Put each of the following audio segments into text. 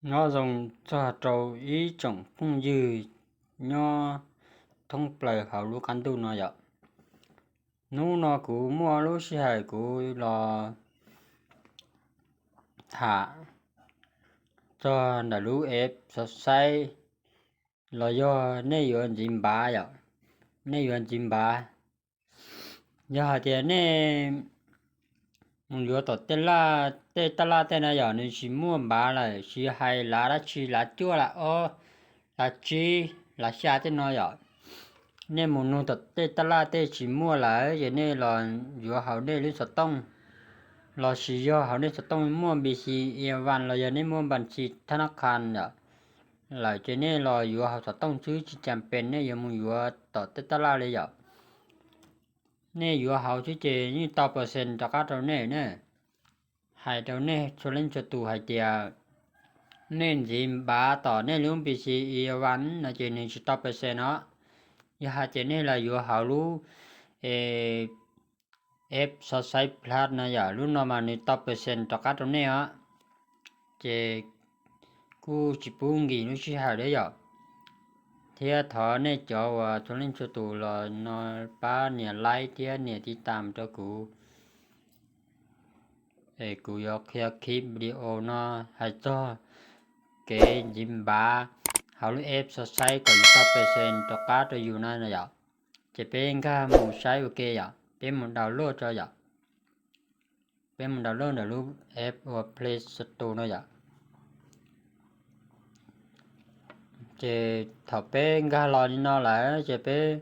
Nyob zoo txog rau ib tsoom phooj ywg nyob thoob plaws hauv lub qab ntuj no yom. Hnub no kuv muaj lub sij hawm kuv los tham txog ntawm lub app xov xaib los yog nej yuav ntxiv npav yom, nej yuav ntxiv npav. Yog hais tias nej mus yuav tom tej laj, tej taj laj tej no yom, nws tsis muaj npav lawm, tsis hais lav dab tsi, lav cuaj, lav ob, lav tsib, lav xya tej no yom, nej mus nug tom tej taj laj tej tsis muaj lawm ces nej los yuav hauv nej lub xov tooj, los sis yog hauv nej xov tooj muaj npis xis ias vas los yog nej muaj npas xis thab nab qhas yom lawm ces nej los yuav hauv xov tooj xwb, tsis cas pes nej yuav mus yuav tom tej taj laj li yom. Nej yuav hauv xwb ces yeej tau percent rov qab rau nej na. Hais rau nej txhua leej txhua tus hais tias nej ntxiv npav tom nej lub npis xis ias vas no ces nws tsis tau percent os. Yog hais tias nej los yuav hauv lub app xov xaib plus no yom, lub no mas nws tau percent rov qab rau nej os. Ces kuj tsis pub nkim lub sij hawm li yom. Thiab thov nej cov uas txhua leej txhua tus los no pab nias like thiab nias tiv tam rau kuv, es kuv yuav qhia clip video no hais txog kev ntxiv npav hauv lub app xov xaib kom yuav tau percent rov qab rau yus no yom. Ces peb nkag mus saib ua ke yom, peb mus download tso yom. Peb mus download ntawm lub app uas Play Store no yom. Ces thaum peb nkag los li no lawm ces peb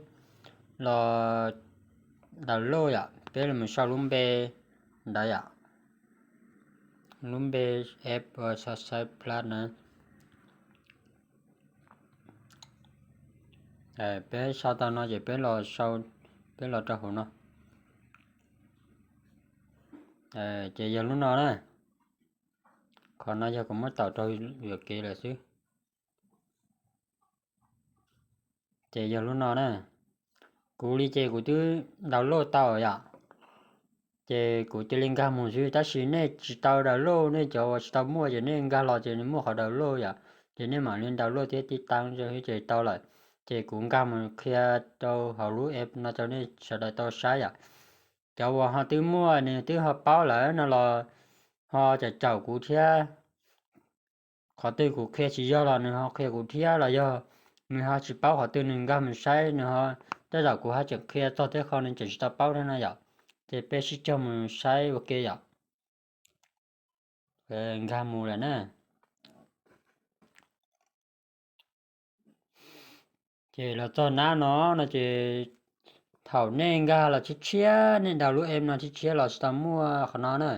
los download yom, peb los mus sau lub npe ntawd yom, lub npe app uas xov xaib plus na. Peb sau tau no ces peb los sau, peb los rau hauv no. Ces yog lub no na. Qhov no yog kuv muab tawm rau yuam kev lawm xwb. Ces yog lub no na. Kuv li ces kuv twb download tau yom. Ces kuv cia li nkag mus xwb, tab sis nej tsis tau download, nej cov uas tsis tau muaj ces nej nkag los ces nws muaj qhov download yom, ces nej mam li download thiab tiv tam rau xwb ces tau lawm. Ces kuv nkag mus qhia rau hauv lub app no rau nej sawv daws tau saib yom. Cov uas ho twb muaj nws twb ho paub lawm no los ho caum caum kuv thiab. Qhov twg kuv qhia tsis yog los nws ho qhia kuv thiab, los yog nws ho tsis paub qhov twg nws nkag mus saib nws ho, tej zaum kuv ho tseem qhia txog tej qho nws tseem tsis tau paub thiab no yom. Ces peb sib cog mus saib ua ke yom. Nkag mus lawm na. Ces los txog nab no no ces thaum nej nkag los tshiab tshiab, nej download lub app no tshiab tshiab los tsis tau muaj qhov no na.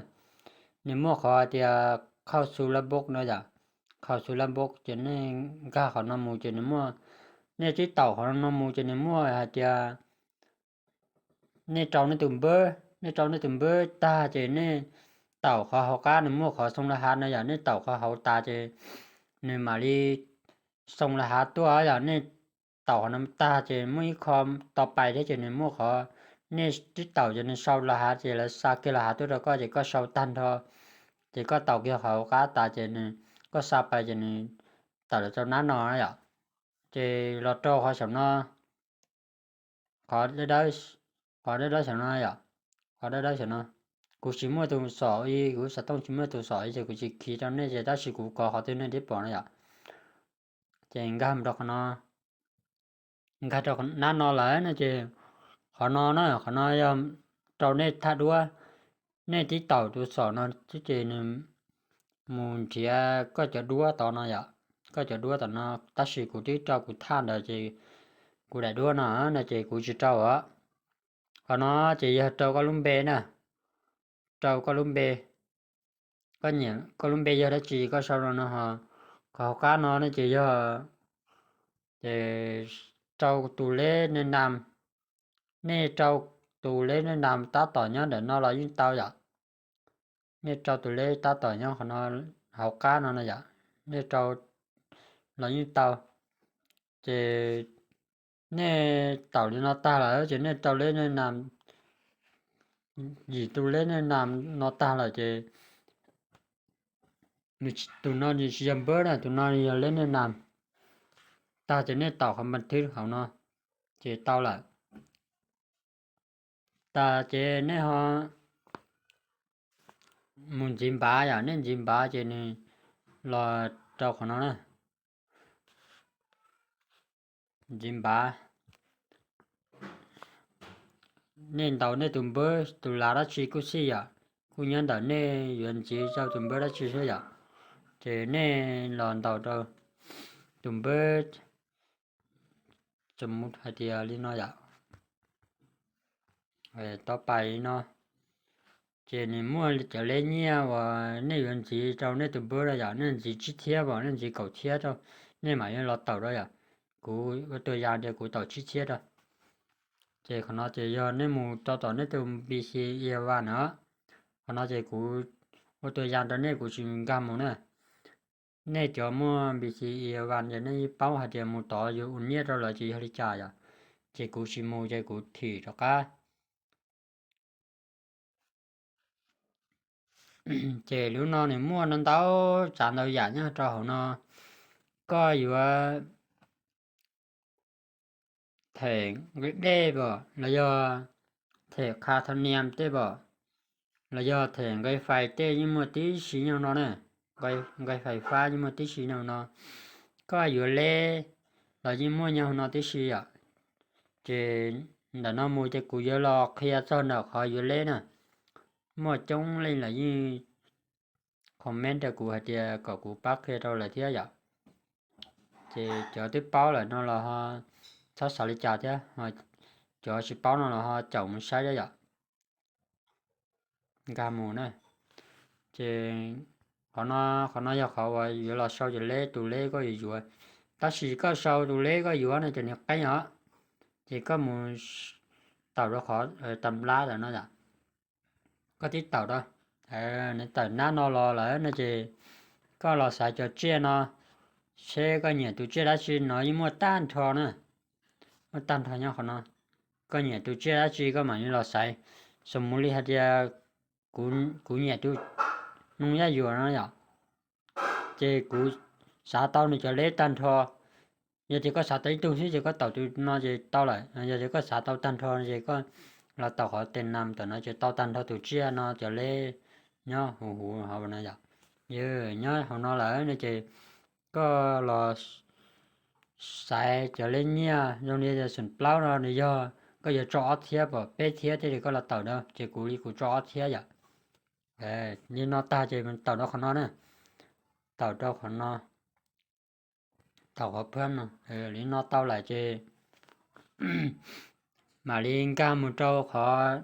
Nws muaj qhov hais tias qhau xu lab book no yom, qhau xu lab book ces nej nkag qhov no mus ces nws muaj, nej twb taum qhov no mus ces nws muaj hais tias nej rau nej tus npawb, nej rau nej tus npawb tag ces nej taum qhov hauv qab nws muaj qhov xoo laj hav no yom, nej taum qhov hauv tas ces nws mam li xoo laj hav tuaj yom. Nej taum qhov no tag ces muaj ib qho to pais thiab ces nws muaj qhov, nej twb taum ces nws sau laj hav ces lawv xa kiag laj hav tuaj rau koj ces koj sau tag nrho, ces koj taum kiag qhov hauv qab tas ces nws, koj xa pais ces nws tawm los rau nab no yom. Ces los rau qhov saum no, qhov dawb dawb, qhov dawb dawb saum no yom, qhov dawb dawb saum no. Kuv tsis muaj tus xom li, kuv xov tooj tsis muaj tus xom li ces kuv tsis khi rau nej ces tab sis kuv kov qhov twg nej thiaj pom no yom. Ces nkag mus rau qhov no, nkag rau nab no lawm no ces qhov no na, qhov no yog rau nej thaj duab, nej tib taum tus xom no xwb ces nws mus nrhiav koj cov duab tod no yom, koj cov duab tom no, tab sis kuv twb rau kuv thaj ntawd ces kuv daim duab no no ces kuv tsis rau os. Qhov no ces yog rau koj lub npe na, rau koj lub npe, koj nyiam koj lub npe yog dab tsi koj sau rau no ho. Qhov hauv qab no ne ces yog, ces rau tus leb nej nam, nej rau tus leb nej nam tab tom nyob ntawm no los yeej tau yom. Nej rau tus leb tab tom nyob qhov no, hauv qab no no yom, nej rau los yeej tau. Ces nej taum li no tag lawm ces nej rau leb nej nam, yim tus leb nej nam no tag lawm ces Tus no tsis yog npawb na, tus no yog leb nej nam. Tag ces nej taum qhov npas thwb hauv no ces tau lawm. Tas ces nej ho mus ntxiv npav yom, nej ntxiv npav ces nws los rau qhov no na. Ntxiv npav, nej ntaus nej tus npawb tus lav dab tsi kuj xij yom, kuj nyob ntawm nej yuav ntxiv rau tus npawb dab tsi xwb yom. Ces nej los ntaus rau tus npawb, txawm mus hais tias li no yom, tau pais li no, ces nws muaj cov leb nyiaj uas nej yuav ntxiv rau nej tus npawb na yom, nej ntxiv tsib thiab pom nej ntxiv kaum thiab rau, nej mam yuav los taum rau yom. Kuv ua tua yas tias kuv taum tsib thiab rau. Ces qhov no ces yog nej mus rau tom nej tus B C Evan na. Qhov no ces kuv ua tua yas rau nej, kuv tsis nkag mus na. Nej cov muaj B C Evan ces nej yeej paub hais tias mus tod yuav ua nyiaj rau lawv ces yog li cas yom. Ces kuv tsis mus ces kuv thim rov qab. Ces lub no nws muaj ntau tsav ntau yam nyob rau hauv no. Koj yuav them nqi dej pom los yog them qha tho niam tej pom, los yog them nqi fais tej yeej muaj tib si nyob no na. Nqi fais fab yeej muaj tib si nyob no. Koj yuav leb los yeej muaj nyob no tib si yom. Ces ntawm no mus ces kuv yuav los qhia txog ntawm qhov yuav leb na. Muaj coob leej lawv yeej comment rau kuv hais tias kom kuv pab qhia rau lawv thiab yom. Ces cov twb paub lawm no los ho txhob xav li cas thiab, cov tsis paub no los ho caum mus saib thiab yom. Nkag mus na. Ces qhov no, qhov no yog qhov uas yuav los sau cov leb, tus leb koj yuav yuav. Tab sis koj sau tus leb koj yuav no ces nws qeeb os. Ces koj mus taum rau qhov tam lab ntawm no yom. Koj tib taum rau, nws tawm nab no los lawm no ces koj los xaiv cov tsiaj no, seb koj nyiam tus tsiaj dab tsi no yeej muaj tag nrho na. Muaj tag nrho nyob qhov no. Koj nyiam tus tsiaj dab tsi koj mam li los xaiv. Xam mus li hais tias kuv nyiam tus noog yaj yuam no yom. Ces kuv xav tau nws cov leb tag nrho. Yog tias koj xav tau ib tug xwb ces koj taum tus no ces tau lawm. Yog tias koj xav tau tag nrho ces koj los taum qhov tes nam tam no ces tau tag nrho tus tsiaj no cov leb nyob huv huv hauv no yom. Yog nyob hauv no lawm no ces koj los xaiv cov leb nyiaj zoo li sunplaub no nws yog koj yuav tso ob txhiab pom peb txhiab thiaj li koj los taum na, ces kuv li kuv tso ob txhiab yom. Li no tag ces taum rau qhov no na. Taum rau qhov no. Taum qhov phab no. Li no tau lawm ces mam li nkag mus rau qhov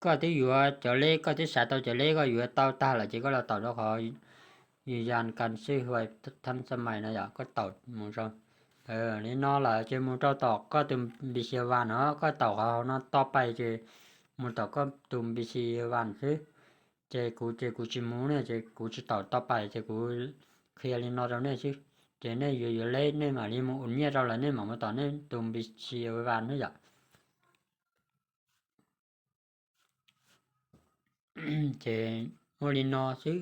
koj twb yuav cov leb, koj twb xav tau cov leb koj yuav tau tag lawm ces koj los taum rau qhov yus yas kas xwj huais thab xa mais no yom, koj taum mus rau li no lawm ces mus rau tom koj tus npis xis vas no, koj taum qhov hauv no to pais ces mus tom koj tus npis xis vas xwb. Ces kuv ces kuv tsis mus ne ces kuv tsis taum to pais ces kuv qhia li no rau nej xwb. Ces nej yuav yuav leb nej mam li mus ua nyiaj rau lawm nej mam mus tom nej tus npis xis vas xwb yom. Ces ua li no xwb.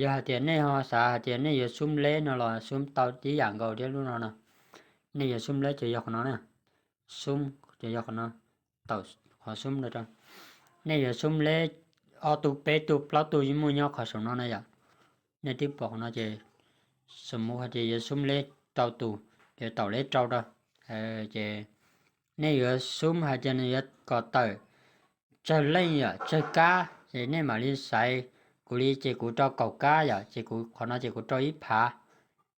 Yog hais tias nej ho xav hais tias nej yuav xub leb no los xub tau tib yam nkaus thiab lub no no. Nej yuav xub leb ces yog qhov no na. Xub ces yog qhov no, taum qhov xub no rau. Nej yuav xub leb ob tug peb tug plaub tug yeej muaj nyob qhov saum no na yom. Nej twb pom qhov no ces xam mus hais tias yuav xub leb rau tus, yuav taum leb rau rau. Ces nej yuav xub hais tias nws yuav kom tawm tsawg leej yom, tsawg kab ces nej mam li xaiv. Kuv li ces kuv rau kaum kab yom, ces kuv qhov no ces kuv rau ib phav,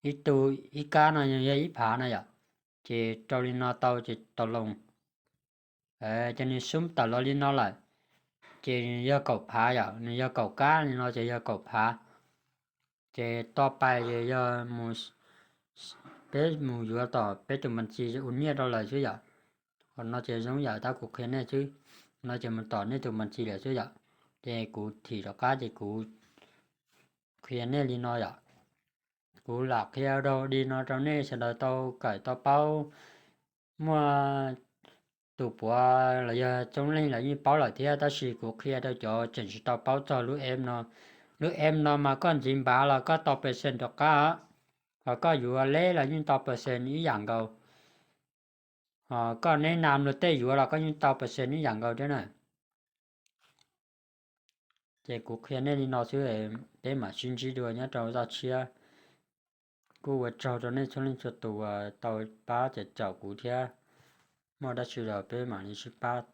ib tug ib kab no yog ib phav no yom. Ces rau li no tau ces tau loo. Ces nws xub tawm los li no lawm, ces nws yog kaum phav yom, nws yog kaum kab li no ces yog kaum phav. Ces to pais ces yog mus, peb mus yuav tom peb tus mas ntsis ua nyiaj rau lawm xwb yom. Qhov no ces zoo yam tab kuv qhia nej xwb, no ces mus tom nej tus mas ntsis lawm xwb yom. Ces kuv thim rov qab ces kuv qhia nej li no yom. Kuv lam qhia rau li no rau nej sawv daws tau kawm tau paub. Muaj tus puav los yog txob leej los yeej paub lawm thiab, tab sis kuv qhia rau cov tseem tsis tau paub txog lub app no, Lub em no mas koj ntxiv npav los koj tau percent rov qab, hos koj yuav leb los yeej tau percent ib yam nkaus, hos koj neb nam luag tej yuav los koj yeej tau percent ib yam nkaus thiab na. Ces kuv qhia nej li no xwb, peb mam sib ntsib dua nyob rau zaj tshiab. Kuj ua tsaug rau nej txhua leej txhua tus uas tau pab caum kuv thiab. Muaj dab tsi los peb mam li sib pab